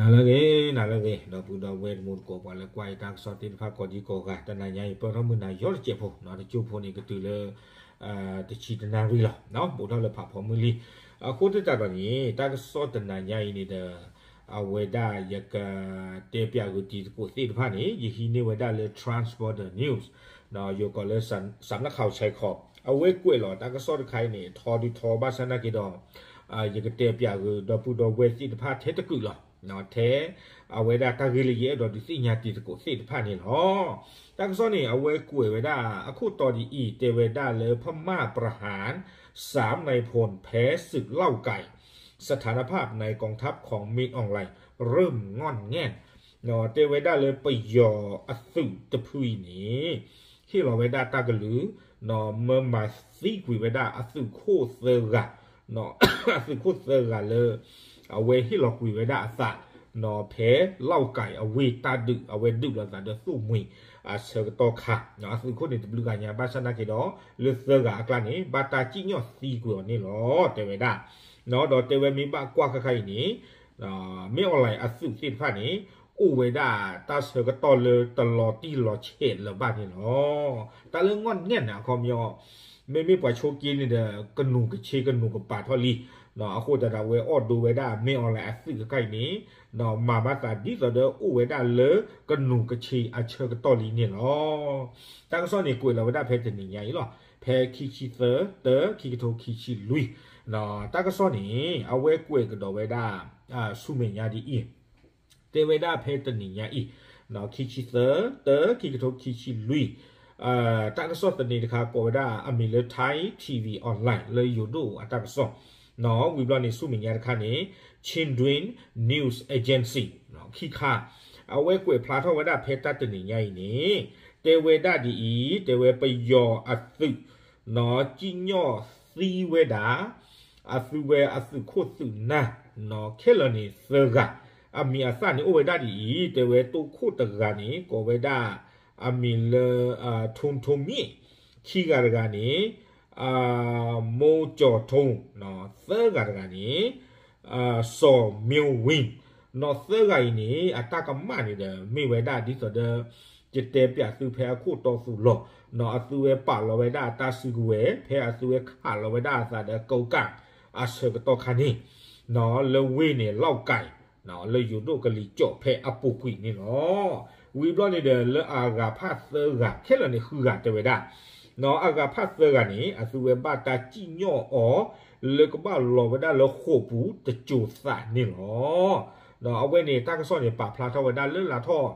နၤလၢအဂ့ၤ, နၤလၢအဂ့ၤ, ဒီပုၢ်ဒီဝဲၢ်တံၤသကိး ပှၤလၢကွၢ်ယတၢ်ကစီၣ်သ့ၣ်တဖၣ်ကိးဒံကိးဂၤ, တနၤညါအံၤ ပၢၢ်ထီၣ်မုၢ်နၤယီၤတစဲးဖိ, တကၠိဖိန့ၣ်ကတုၤလၢ တဆံတနၣ်ရံၣ်လီၤ. ဘူးထီၣ်လၢဖးဖီမုၢ်လံ. အဃိသတးဒီးန့ၣ် တၢ်ကစီၣ်တနၤညါအံၤန့ၣ်ဒီး အဝဲဒၣ်ယကတဲပၠးဂုာ်တံၤသကိးသ့ၣ်တဖၣ်န့ၣ် ယဟံးန့ၢ်ဝဲဒၣ်လၢ Transborder News, ယိၤကိးလၢ စးနၢ်ခးဆဲခီ, အဝဲကွဲးလီၤတၢ်ကစီၣ်တခါအံၤန့ၣ် ထီဒုထီဘၣ်ဆၣ်နာ်က့ဒီး ယကတဲပၠးဂုာ်ဒီပုၢ်ဒီဝဲၢ်သ့ၣ်တဖၣ်ထဲတကုာ်လီၤ. ထဲအဝဲဒၣ်တၢ်ဂ့ၢ်လၢယအဲၣ်ဒိးဒုးသ့ၣ်ညါတံၤသကိးသ့ၣ်တဖၣ်န့ၣ်လီၤ. တၢ်ကစီၣ်န့ၣ် အဝဲကွဲးဝဲဒၣ်အခိၣ်တီဒ်အံၤ, တဲဝဲဒၣ်လၢ พม่าประหาร สามนายพลแพ้ศึกเล่าไก่ สถานภาพในกองทัพของมินอองหลายเริ่มง่อนแง่น တဲဝဲဒၣ်လၢပယီၤအသုးတဖုအံၤန့ၣ် ဟ့ၣ်လီၤဝဲဒၣ်တၢ်ကလုၢ် မၤသံကွံာ်ဝဲဒၣ်အသုးခိၣ်သၢဂၤ, အသုးခိၣ်သၢဂၤလၢ အဝဲဟ့ၣ်လီၤကွံာ်ဝဲဒၣ်အသး ဖဲလီၣ်ကၣ်အဝ့ၢ်တၢ်ဒုး အဝဲဒုးလိာ်သးဒီးသိၣ်မှံၤအဆၢကတီၢ်ခါ, အသုးခိၣ်န့ၣ်တဘျုးဂၤညါ ဘၣ်ဆၣ်နာ်က့ဒီး လၢသၢဂၤအကျါန့ၣ် ဘၣ်တၢ်စံၣ်ညီၣ်သံကွံာ်အီၤန့ၣ်လီၤ တဲဝဲဒၣ်. ဒီးတဲဝဲမ့ၢ်ဘၣ်ကွၢ်ဃၣ်ဃၣ်အံၤန့ၣ် မ့ၢ်အီၤလဲၣ်အသုးသ့ၣ်တဖၣ်န့ၣ် အိၣ်ဝဲဒၣ်တၢ်ဆၢကတီၢ်လၢတလီၤတံၢ်လီၤဆဲးလၢၤဘၣ်န့ၣ်လီၤ. တၢ်လၢ ง่อนแง่น န့ၣ် အခီပညီ မ့မ့ၢ်ပှၤဆိက့န့ၣ်ဒီး ကနူၤကဆ့ကနူၤကပၤထီၣ်လံ. အဃိသတးဒီးအဝဲအိၣ်ဒိဝဲဒၣ် မ့ၢ်အီၤလဲၣ်အသုးခဲခါအံၤန့ၣ် မၤဘၣ်သးဒ်သိးဒီးအိၣ်ဝဲဒၣ်လၢကနူၤကဆ့အဆၢကတီၢ်လံန့ၣ်လီၤ. တၢ်ကစီၣ်န့ၣ်ကွဲးလီၤဝဲဒၣ်ဖဲတနံၤညါအံၤလီၤ. ဖဲခံဆံသၢ တၢ ခံကထိခံဆံလွံၢ်, တၢ်ကစီၣ်န့ၣ် အဝဲကွဲးကဒီးဝဲဒၣ် ဆူမဲာ်ညါဒ်အံၤ, တဲဝဲဒၣ်ဖဲတနံၤညါအံၤ ခံဆံသၢ တၢ ခံကထိခံဆံလွံၢ်, တၢ်ကစီၣ်သန့တခါကိးဝဲဒၣ်အမံၤလၢ Thai TV Online လၢယိၤဒိၣ်အတၢ်ကစီၣ်, ဝံၤဘျီန့ၣ် ဆူမဲာ်ညါတခါန့ၣ် Chinland News Agency ခံခါ အဝဲကွဲးဖျါထီၣ်ဝဲဒၣ်ဖဲတၢ်တနံၤညါအံၤန့ၣ် တဲဝဲဒၣ်ဒ်အံၤ, တဲဝဲပယီၤအသုး စံၣ်ညီၣ်သံဝဲဒၣ် အသုဝဲအသုးခိၣ်သုးနၢ် ခဲလၢာ်န့ၣ်သၢဂၤ, အမံၤအသၣ်န့ၣ်အိၣ်ဝဲဒၣ်ဒ်အံၤ, တဲဝဲတိခိၣ်တဂၤန့ၣ် ကိးဝဲဒၣ်အမံၤလၢ ထိၣ်ထိၣ်မ့ၣ်, ခံဂၤတဂၤန့ၣ် မိၢ်ကၠီၤထိၣ်, သၢဂၤတဂၤန့ၣ် စီၤမၠိဝ့ၣ်, နီၢ်သၢဂၤအံၤန့ၣ် အတၢ်ကမၣ်န့ၣ်ဒီး မ့ၢ်ဝဲဒၣ်ဒ်သိးဒီး ယတဲပၠးသုဖဲအခိၣ်တီသူၣ်လီၤ, အသုဝဲပာ်လီၤဝဲဒၣ်အတၢ်စုကဝဲၤ ဖဲအသုဝဲခးလီၤဝဲဒၣ်အသးဒီးကိးကၣ်အဆၢကတီၢ်ခါန့ၣ် လၢဝ့ၢ်န့ၣ် လီၣ်ကၣ် လၢယိၤဒိၣ်ကလံၤစိးဖဲအပူၤကွံာ်န့ၣ်လီၤ. ဝံၤဘျီန့ၣ်ဒီး လၢအဂၤဖးသၢဂၤ ခဲလၢာ်န့ၣ်ဃုဂၤတဲဝဲဒၣ်, အဂၤဖးသၢဂၤန့ၣ် အသုဝဲဘၣ်တၢ်စံၣ်ညီၣ်အီၤ လၢကဘၣ်လီၤဝဲဒၣ်လၢဃိာ်ပူၤတစိၤသးန့ၣ်လီၤ. အဝဲန့ၣ်တၢ်ကစီၣ်န့ၣ် ပာ်ဖျါထီၣ်ဝဲဒၣ်လၢလါထီၣ်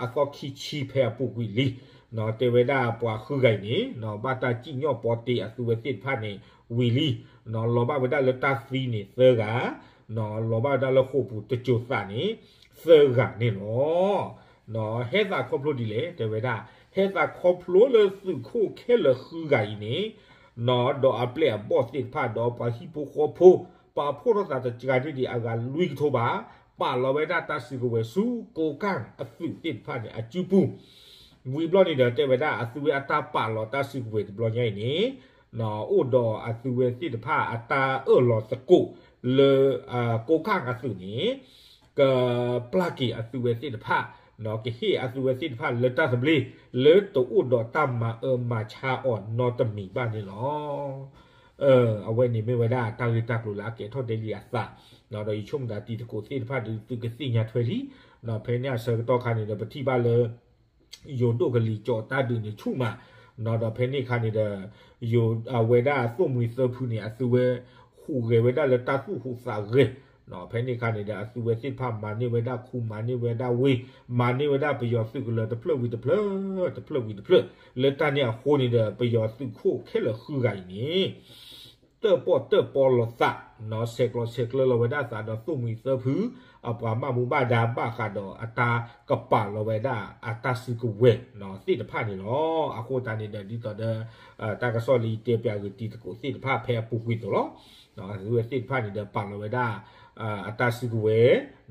အသီခံဆံဖဲအပူၤကွံာ်လံ, တဲဝဲဒၣ်ပှၤဃုဂၤအံၤန့ၣ် ဘၣ်တၢ်စံၣ်ညီၣ်ပီတ့အသုဝဲသ့ၣ်တဖၣ်န့ၣ် ဝံၤလံ, လီၤဘၣ်ဝဲဒၣ်လၢတၢ်သံန့ၣ်သၢဂၤ, လီၤဘၣ်ဝဲဒၣ်လၢဃိာ်ပူၤတစိၤသးန့ၣ် သၢဂၤန့ၣ်လီၤ. ဟဲသးခီဖျိဒ်လဲၣ် တဲဝဲဒၣ်, ဟဲသးခီဖျိလၢသုးခိၣ်ခဲလၢာ်ဃုဂၤအံၤန့ၣ် ဒီးအပျဲၢ်အဘီၣ်သ့ၣ်တဖၣ် ဒီးပှၤဟံၣ်ဖိဃီဖိ ပာ်ဖှိၣ်ထီၣ်သးတစှၤန့ၢ်ဒံးအဂၤလွံၢ်ကထိဘး, ပာ်လီၤဝဲဒၣ်တၢ်စုကဝဲၤဆူကိးကၣ်အသုးသ့ၣ်တဖၣ်န့ၣ် အစုပူၤ ဝံၤဘျီန့ၣ်ဒီး တဲဝဲဒၣ်အသုဝဲအတၢ်ပာ်လီၤတၢ်စုကဝဲၤတဘျီညါအံၤန့ၣ် အိၣ်ဒီးအသုဝဲသ့ၣ်တဖၣ်အတၢ်အၢၣ်လီၤသကိးလၢ ကိးကၣ်အသုးန့ၣ် ကပျၢ်က့ၤအသုဝဲသ့ၣ်တဖၣ်, ကဟ့ၣ်အသုဝဲသ့ၣ်တဖၣ်လၢတၢ်သဘျ့ လၢတအိၣ်ဒီးတၢ်မၤအၢမၤဆါအီၤနီတမံၤဘၣ်န့ၣ်လီၤ. အဝဲန့ၣ်မ့ၢ်ဝဲဒၣ်တၢ်ဂ့ၢ်တၢ်ကျိၤလၢအကဲထီၣ်ဒဲလံအသး, ဒီးယဆိကမိၣ်သးတံၤသကိးသ့ၣ်တဖၣ်ဒီး သုကသ့ၣ်ညါထွဲလံ, ဖဲန့ၣ်အဆၢကတီၢ်ခါန့ၣ်ဒီး ပထံၣ်ဘၣ်လၢ ယိၤဒိၣ်ကလံၤစိးတၢ်ဒုးန့ၣ်ဆူၣ်မး, ဒီးဖဲန့ၣ်အခါန့ၣ်ဒီး အဝဲဒၣ်သိၣ်မှံၤသၢဖုန့ၣ် အသုဝဲဟူးဂဲၤဝဲဒၣ်လၢတၢ်သူၣ်ဟူးသးဂဲၤ, ဖဲန့ၣ်အခါန့ၣ်ဒီး အသုဝဲသ့ၣ်တဖၣ်မၤန့ၢ်ဝဲဒၣ်ခူ မၤန့ၢ်ဝဲဒၣ်ဝ့ၢ်, မၤန့ၢ်ဝဲဒၣ်ပယီၤသုးကလၢၤတဖျၢၣ်ဝံၤတဖျၢၣ်, တဖျၢၣ်ဝံၤတဖျၢၣ်, လၢတၢ်န့ၣ်အဃိန့ၣ်ဒီး ပယီၤသုးခိၣ်ခဲလၢာ်ဃုဂၤအံၤန့ၣ် တၢၣ်ပီၣ်တၢၣ်ပီလီၤသး, ဆဲးကျိးဆဲးကျၢလီၤဝဲဒၣ်သးဒီးသိၣ်မှံၤသၢဖု အပှၤဘၣ်မူဘၣ်ဒါဘၣ်ဃးဒီးအတၢ်ကပာ်လီၤဝဲဒၣ်အတၢ်စုကဝဲၤသ့ၣ်တဖၣ်န့ၣ်လီၤ. အဃိသတးန့ၣ်ဒီး ဒ်သိးဒီး တၢ်ကစီၣ်လၢယတဲပၠးဂ့ၤတံၤသကိးသ့ၣ်တဖၣ်ဖဲအပူၤကွံာ်အသိးလီၤ. အသုဝဲသ့ၣ်တဖၣ်န့ၣ်ဒီးပာ်လီၤဝဲဒၣ် အတၢ်စုကဝဲ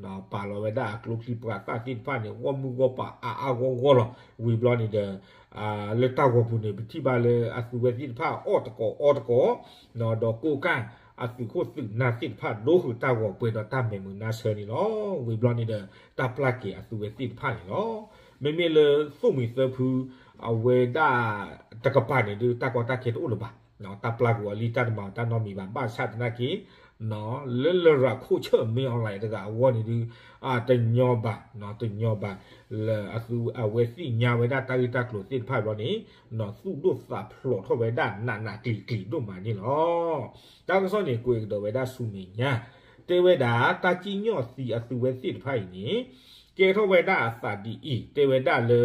ၤ, ပာ်လီၤဝဲဒၣ်အကျိချံပှၤသၣ်သ့ၣ်တဖၣ်န့ၣ် ဂီၢ်မုၢ်ဂီၢ်ပၤအါအါဂီၢ်ဂီၢ်လီၤ. ဝံၤဘျီန့ၣ်ဒီး လၢတၢ်ဂီၤပူၤန့ၣ် ပထံၣ်ဘၣ်လၢအသုဝဲသ့ၣ်တဖၣ်အီၣ်တကိးအီတကိး, ဒီးကိးကၣ် အသုးခိၣ်သုးနၢ်သ့ၣ်တဖၣ် ဒိဃုာ်တၢ်ဂီၤပှဲၤဒီးတၢ်မဲာ်မုာ်နါဆၢန့ၣ်လီၤ. ဝံၤဘျီန့ၣ်ဒီး တၢ်ပျၢ်က့ၤအသုးဝဲသ့ၣ်တဖၣ်န့ၣ်လီၤ. မ့မ့ၢ်လၢသိၣ်မှံၤသၢဖု အဝဲဒၣ်တကပၤန့ၣ်ဒုး တၢ်ကီတၢ်ခဲတအိၣ်လၢၤဘၣ်. တၢ်ပျၢ်ကွံာ်အီၤလံ တၢ်တမၤတၢ်နီတမံၤဘၣ်. ဘၣ်ဆၣ်သနာ်က့ လၢလရာ်ခိၣ်ဆၢၣ်မ့ၢ်အီၤလၢတဂၤအဂီၢ်န့ၣ်ဒုး တညီဘၣ်, တညီဘၣ်. လၢအဝဲသ့ၣ်ညါဝဲဒၣ်တၢ်ဂ့ၢ်တၢ်ကျိၤသ့ၣ်တဖၣ်ဘျီန့ၣ် သူၣ်ဒိၣ်သးဖျိးထီၣ်ဝဲဒၣ် နးနးကျံၤကျံၤဒိၣ်မးန့ၣ်လီၤ. တၢ်ကစီၣ်န့ၣ် ကွဲးကဒီးဝဲဒၣ်ဆူမဲာ်ညါ တဲဝဲဒၣ် တၢ်စံၣ်ညီၣ်သံအသုးဝဲသ့ၣ်တဖၣ်အံၤန့ၣ် ကဲထီၣ်ဝဲဒၣ်အသးဒ်အံၤ, တဲဝဲဒၣ်လၢ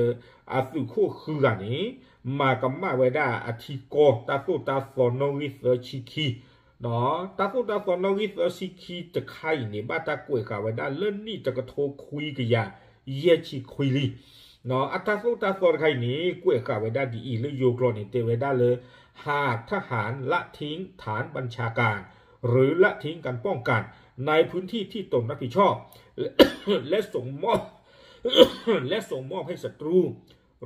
အသုးခိၣ်ဃုဂၤန့ၣ် မၤကမၣ်ဝဲဒၣ်အထံကီၢ် တၢ်သိၣ်တၢ်သီနီၣ်ဂံၢ်သၢဆံခံ, တၢ်သိၣ်တၢ်သီနီၣ်ဂံၢ်သၢဆံခံတခါအံၤန့ၣ် ဘၣ်တၢ်ကွဲးဃာ်ဝဲဒၣ်လၢနံၣ်တကထိခွံကယၤယဲၢ်ဆံခွံလံ. အတၢ်သိၣ်တၢ်သီတခါအံၤန့ၣ် ကွဲးဃာ်ဝဲဒၣ်ဒ်အံၤ လၢယိၤကျိာ်န့ၣ် တဲဝဲဒၣ်လၢ หากทหารละทิ้งฐานบัญชาการ หรือละทิ้งการป้องกันในพื้นที่ที่ตนรับผิดชอบ และส่งมอบ และส่งมอบให้ศัตรู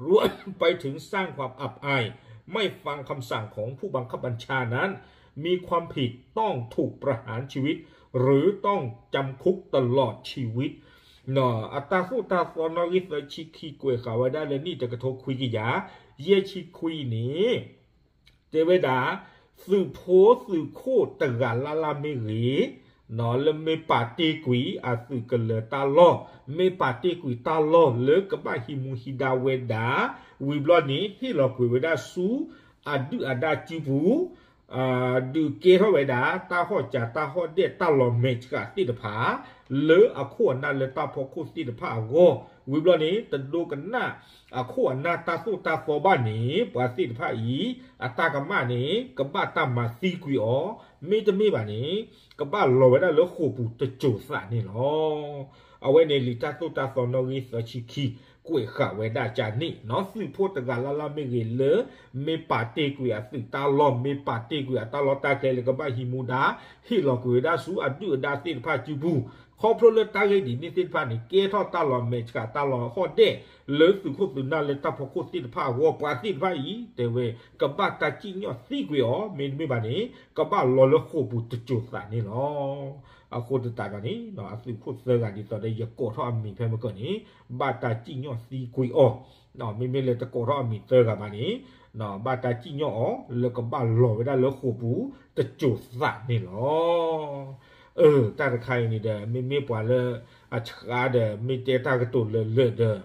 รวมไปถึงสร้างความอับอาย ไม่ฟังคำสั่งของผู้บังคับบัญชานั้น มีความผิดต้องถูกประหารชีวิต หรือต้องจำคุกตลอดชีวิต အတၢ်သိၣ်တၢ်သီနီၣ်ဂံၢ်သၢဆံခံ ကွဲးဃာ်ဝဲဒၣ်လၢနံၣ်တကထိခွံကယၤယဲၢ်ဆံခွံန့ၣ် တဲဝဲဒၣ် သုးဖိသုးခိၣ်တဂၤလၢ်လၢ်မ့ၢ်ဂ့ၤ, လၢမ့ၢ်ပာ်တ့ၢ်ကွံာ်အသုးကလၢၤတၢ်လီၢ်, မ့ၢ်ပာ်တ့ၢ်ကွံာ်တၢ်လီၢ်လၢကဘၣ်ဟံးမူဟံးဒါဝဲဒၣ်, ဝံၤဘျီန့ၣ် ဟ့ၣ်လီၤကွံာ်ဝဲဒၣ်ဆူ အဒုၣ်အဒါစုပူၤ ဒုးကဲထီၣ်ဝဲဒၣ် တၢ်ဟီၣ်စၢ်တၢ်ဟီၣ်ဒဲး တၢ်လီၤမဲာ်ဆှးသ့ၣ်တဖၣ် လၢအခိၣ်အနၢ်လၢတၢ်ဖီခိၣ်သ့ၣ်တဖၣ်အဂီၢ်, ဝံၤဘျီန့ၣ် တဒိကနၣ်အခိၣ်အနၢ်တၢ်သိၣ်တၢ်သီဘၣ်န့ၣ် ပှၤသ့ၣ်တဖၣ်အံၤ အတၢ်ကမၣ်န့ၣ် ကဘၣ်တၢ်မၤသံကွံာ်အီၤ, မ့တမ့ၢ်ဘၣ်န့ၣ် ကဘၣ်လီၤဝဲဒၣ်လၢဃိာ်ပူၤတစိၤသးန့ၣ်လီၤ. အဝဲန့ၣ်လံာ်တၢ်သိၣ်တၢ်သီနီၣ်ဂံၢ်သၢဆံခံ ကွဲးဃာ်ဝဲဒၣ်ကန့ၣ် သုးဖိတဂၤလၢ်လၢ်မ့ၢ်ဂ့ၤလၢ မ့ၢ်ပာ်တ့ၢ်ကွံာ်အသုးတၢ်လီၢ်, မ့ၢ်ပာ်တ့ၢ်ကွံာ်အတၢ်လီၢ်တၢ်ကျဲလၢကဘၣ်ဟံးမူဒါ, ဟ့ၣ်လီၤကွံာ်ဝဲဒၣ်ဆူအဒုၣ်အဒါသ့ၣ်တဖၣ်စုပူၤ, ခီဖျိလၢတၢ်ဂ့ၢ်ဒ်န့ၣ်သ့ၣ်တဖၣ်န့ၣ် ကဲထီၣ်တၢ်လီၤမဲာ်ဆှးတၢ်လီၤဟီၣ်ဒဲး လၢသုးခိၣ်သုးနၢ်လၢတၢ်ဖီခိၣ်သ့ၣ်တဖၣ်အဂီၢ်, ပှၤသ့ၣ်တဖၣ်အံၤ တဲဝဲ ကဘၣ်တၢ်စံၣ်ညီၣ်သံကွံာ်အီၤ, မ့တမ့ၢ်ဘၣ်န့ၣ် ကဘၣ်လီၤလၢဃိာ်ပူၤတစိၤသးန့ၣ်လီၤ. အဃိသတးဒီးန့ၣ် အသုးခိၣ်သၢဂၤဒ်သိးဒီးယကိးထီၣ်အမံၤဖဲမုၢ်ကၢၢ်န့ၣ် ဘၣ်တၢ်စံၣ်ညီၣ်သံကွံာ်အီၤ, မ့မ့ၢ်လၢတကိးထီၣ်အမံၤသၢဂၤဘၣ်န့ၣ် ဘၣ်တၢ်စံၣ်ညီၣ်အီၤ လၢကဘၣ်လီၤဝဲဒၣ်လၢဃိာ်ပူၤတစိၤသးန့ၣ်လီၤ. အၢ တၢ်တခါအံၤန့ၣ်ဒီး မ့မ့ၢ်ပှၤလၢအဆှါဒီး မ့ၢ်တဲတၢ်ကတိၤလၢာ်လၢာ်ဒီး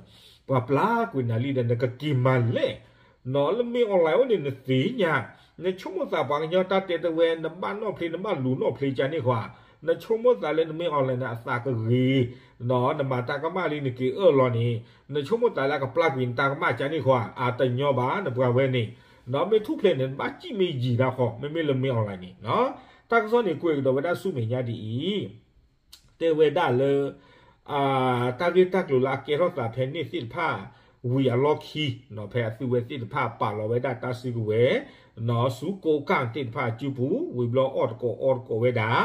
ပှၤပျၢ်ကွံာ်နၤလံဒီး နကက့ၤမၤလဲၣ် လၢမ့ၢ် online အိၣ်န့ၣ် နသ့ၣ်ညါ, နဆိကမိၣ်သးပှၤကညီတၢ်တဲတဝဲ နဘၣ်နီၣ်ဖျ့ နဘၣ်လူၤနီၣ်ဖျ့ကန့ၣ်ဃီ, နဆိကမိၣ်သးလၢနမ့ၢ် online န့ၣ် အသးကဂ့ၤ, နမၤတၢ်ကမၣ်လံ နက့ၤအၢၣ်လီၤန့ၣ် နဆိကမိၣ်သးလၢအကပျၢ်ကွံာ်နတၢ်ကမၣ်ကန့ၣ်ဃီ, အတညီဘၣ် နပှၤဝဲန့ၣ်, မ့ၢ်ထူၣ်ဖျဲးန့ၣ် နဘၣ်စံၣ်မ့ၢ်ယံာ်တၢ်ဃီ, မ့မ့ၢ်လၢမ့ၢ် online န့ၣ်, တၢ်ကစီၣ်န့ၣ် ကွဲးကဒီးဝဲဒၣ်ဆူမဲာ်ညါဒ်အံၤ တဲဝဲဒၣ်လၢ တၢ်ဂ့ၢ်တၢ်ကျိၤလၢအကဲထီၣ်သးဖဲန့ၣ်သ့ၣ်တဖၣ် ဝံၤအလီၢ်ခံ, ဖဲအသုးဝဲသ့ၣ်တဖၣ်ပာ်လီၤဝဲဒၣ်တၢ်စုကဝဲၤ ဆူကိးကၢ်သ့ၣ်တဖၣ်အစုပူၤ ဝံၤဘျီအီၣ်တကိးအီတကိးဝဲဒၣ်,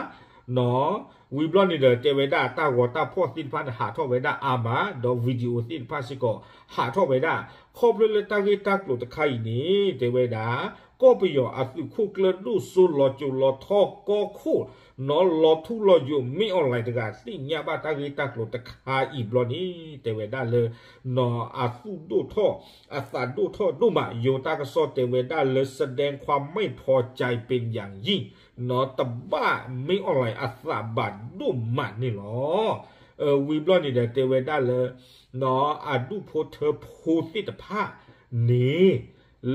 ဝံၤဘျီန့ၣ်ဒီး တဲဝဲဒၣ်တၢ်ဂီၤတၢ်ဖီၣ်သ့ၣ်တဖၣ်န့ၣ် ဟးထီၣ်ဝဲဒၣ်အါမး ဒီး video သ့ၣ်တဖၣ်စ့ၢ်ကီး ဟးထီၣ်ဝဲဒၣ်, ခီဖျိလၢတၢ်ဂ့ၢ်တၢ်ကျိၤတခါအံၤန့ၣ် တဲဝဲဒၣ် ကီၢ်ပယီၤအသုးခိၣ်ကျၢၢ်ဒိၣ်စိလီၤစိၤလီၤထီ ကီၢ်ခိၣ် နီၢ်လီၤထူလီၤယိာ် မ့ၢ် online တဂၤသ့ၣ်ညါဘၣ်တၢ်ဂ့ၢ်တၢ်ကျိၤတခါအံၤဘျီန့ၣ် တဲဝဲဒၣ်လၢ နီၢ်အသူၣ်ဒိၣ်ထီၣ် အသးဒိၣ်ထီၣ်ဒိၣ်မး ယိၤတၢ်ကစီၣ်တဲဝဲဒၣ်လၢ แสดงความไม่พอใจเป็นอย่างยิ่ง နီၢ်တဘၣ် မ့ၢ် online အသးဘၣ်ဒိၣ်မးန့ၣ်လီၤ. ဝံၤဘျီန့ၣ်ဒီး တဲဝဲဒၣ်လၢ နီၢ်အဒူၣ်ဖိထၢဖိသ့ၣ်တဖၣ်န့ၣ်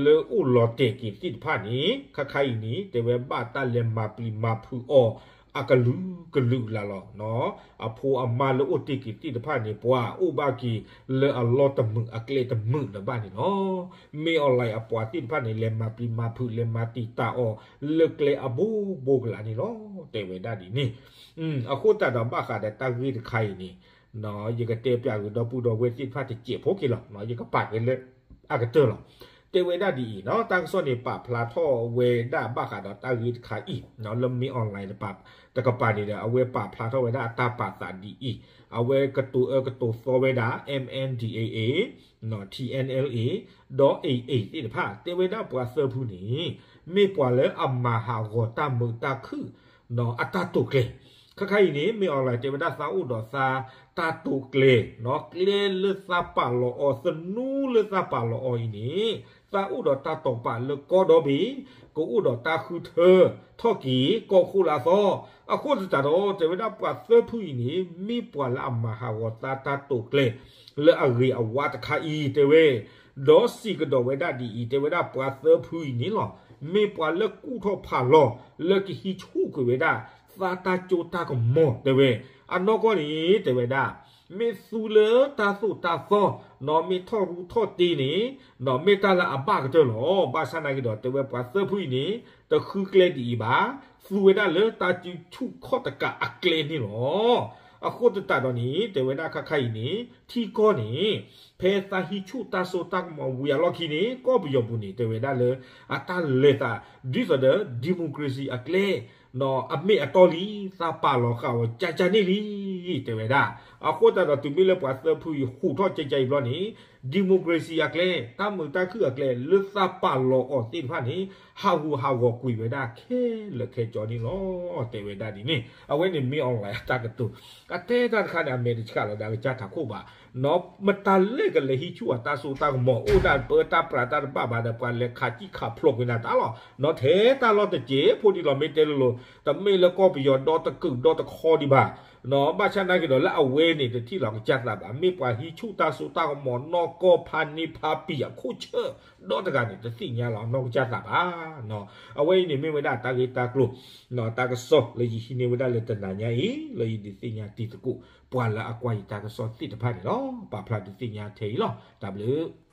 လၢအိၣ်လီၤတဲာ်က့ၤသ့ၣ်တဖၣ်န့ၣ် ခါခါအံၤန့ၣ် တဲဝဲဘၣ်တၢ်လဲၤမၤပျံၤမၤဖုးအီၤ အကလုာ်ကလုာ်လၢ်လီၤ. အဖိအမါလၢအိၣ်တ့ၢ်က့ၤသ့ၣ်တဖၣ်န့ၣ် ပှၤအိၣ်ဘၣ်က့ၤလၢအလီၢ်တမုာ်အကျဲတမုာ်လၢၤဘၣ်န့ၣ်လီၤ. မ့ၢ် online အပှၤသ့ၣ်တဖၣ်န့ၣ် လဲၤမၤပျံၤမၤဖုး လဲၤမၤတံာ်တာ်အီၤ လၢကျဲအဘိဘိကလာ်န့ၣ်လီၤ. တဲဝဲဒၣ်ဒ်န့ၣ် အဃိသတးဒီးဘၣ်ဃးဒီးတၢ်ဂ့ၢ်တခါအံၤန့ၣ် ယကတဲပျးကဒီပုၢ်ဒီဝဲၢ်သ့ၣ်တဖၣ်တစဲးဖိက့ၤလီၤ. ယကပာ်က့ၤလၢအကတၢၢ်လီၤ. တဲဝဲဒၣ်ဒ်အံၤ, တၢ်ကစီၣ်န့ၣ် ပာ်ဖျါထီၣ်ဝဲဒၣ်ဘၣ်ဃးဒီးတၢ်ဂ့ၢ်တခါအံၤ လၢမ့ၢ် online တကပၤန့ၣ်ဒီး အဝဲပာ်ဖျါထီၣ်ဝဲဒၣ်အတၢ်ပာ်သးဒ်အံၤ, အဝဲကတိၤအၢကတိၤသီဝဲဒၣ် M N D A A, T N L A ဒီး A A သ့ၣ်တဖၣ် တဲဝဲဒၣ်ပှၤသၢဖုန့ၣ် မ့ၢ်ပှၤလၢအမၤဟးဂီၤတၢ်မုာ်တၢ်ခုၣ် အတၢ်တိာ်ကျဲၤ, ခါခါအံၤန့ၣ် မ့ၢ်အီၤလၢတဲဝဲဒၣ်သးအိၣ်ဒီးသးတၢ်တိာ်ကျဲၤ, ကျဲလၢသးပာ်လီၤအီၤ သနူလၢသးပာ်လီၤအီၤအံၤန့ၣ် သးအိၣ်ဒီးတၢ်တိာ်ပာ်လၢကီၢ်ဒီဘ့ၣ်, ကအိၣ်ဒီးတၢ်ဃုထၢထီၣ်က့ၤကီၢ်ခိၣ်လၢအသီ, အဃိသတးဒီး တဲဝဲဒၣ်ပှၤသၢဖုအံၤန့ၣ် မ့ၢ်ပှၤလၢအမၤဟးဂီၤသးတၢ်တိာ်ကျဲၤ လၢအဂ့ၤအဝါတခါအံၤ တဲဝဲ ဒီးစံးကဒီးဝဲဒၣ်ဒ်အံၤ, တဲဝဲဒၣ်ပှၤသၢဖုအံၤန့ၣ်လီၤ, မ့ၢ်ပှၤလၢကူၣ်ထီၣ်ဖးလီၤ လၢကဟံးဆူၣ်ကွံာ်ဝဲဒၣ် သးတၢ်စိတၢ်ကမီၤတဲဝဲ, အနီၢ်ကီၢ်န့ၣ် တဲဝဲဒၣ် မ့ၢ်သူလၢတၢ်သိၣ်တၢ်သီ, နီၢ်မ့ၢ်ထီၣ်ရူထီၣ်တ့န့ၣ်, နီၢ်မ့ၢ်တၢ်လၢအဘၣ်ကတၢၢ်လီၤ. ဘၣ်ဆၣ်နာ်က့ဒီး တဲဝဲပှၤသၢဖုအံၤန့ၣ် တဃုကျဲဒ်အံၤဘၣ်, သူဝဲဒၣ်လၢတၢ်စုဆူၣ်ခီၣ်တကးအကျဲန့ၣ်လီၤ. အဃိသတးဒီးန့ၣ် တဲဝဲဒၣ်ခါခါအံၤန့ၣ် ထံကီၢ်န့ၣ် ဖဲသးဟံးဆူၣ်တၢ်စိတၢ်ကမီၤဝံၤအလီၢ်ခံန့ၣ် ကီၢ်ပယီၤပူၤန့ၣ် တဲဝဲဒၣ်လၢ အတၢ်လဲၤသး ဒ်သိးဒီး democracy အကျဲ အမ့ၢ်အတီလံ သးပာ်လီၤဃာ်အီၤကကန့ၣ်လံ တဲဝဲဒၣ်. အဃိသတးဒီးတုၤမ့ၢ်လၢပှၤသၢဖုအံၤဟူးထီၣ်ကကအံၤဘျီန့ၣ် democracy အကျဲ တၢ်မုာ်တၢ်ခုၣ်အကျဲ လၢသးပာ်လီၤအီၤသ့ၣ်တဖၣ်န့ၣ် ဟးဂူာ်ဟးဂီၤကွံာ်ဝဲဒၣ်ခဲလၢာ်ခဲဆ့န့ၣ်လီၤ တဲဝဲဒၣ်ဒ်န့ၣ်. အဝဲန့ၣ်မ့ၢ်အီၤလၢတၢ်ကတိၤ အတဲတၢ်တခါန့ၣ် အမဲာ်တဆှးလီၤဒီးအကစၢ်ထးခိၣ်ဘၣ် နီၢ်မတၤလဲၣ်ကလဲၤဟံးဆူၣ်အတၢ်စိတၢ်ကမီၤ အိၣ်ဒၣ်ပၢတၢ်ပြးတၢ်တဘၣ်ဘၣ်ဒီး ပှၤလဲၤခးစံၣ်ခးဖျိးကွံာ်နၤတၢ်လီၤ. နီၢ်ထဲတၢ်လီၢ်တစဲးဖိဒ်လီၤ မ့ၢ်တဲလိၤလိၤ တမ့ၢ်လၢကီၢ်ပယီၤဒီတကုာ်ဒီတခီဒံးဘၣ်. နီၢ်ဘၣ်ဆၣ်နာ်က့ဒီး လၢအဝဲန့ၣ်တထံၣ်လီၤကစၢ်သးဘၣ် မ့ၢ်ပှၤဟံးဆူၣ်တၢ်စိတၢ်ကမီၤ နီၢ်ကီၢ်ဖးန့ၢ်ဖးပံာ်အခိၣ်ဆၢ ဒီတဂၤန့ၣ် တသ့ၣ်ညါလီၤနီၢ်ကစၢ်သးဘၣ်. အဝဲအံၤန့ၣ်မ့ၢ်ဝဲဒၣ်တၢ်ဂ့ၢ်တၢ်ကျိၤ တၢ်ကစီၣ်လၢယဟံးန့ၢ်ဝဲဒၣ်လၢတနၤညါအံၤ လၢယဒုးသ့ၣ်ညါတံၤသကိး ပှၤလၢအကွၢ်ယတၢ်ကစီၣ်သ့ၣ်တဖၣ်န့ၣ်လီၤ. ပာ်ဖျါဒုးသ့ၣ်ညါထဲအံၤလီၤ. တၢ်ဘျုး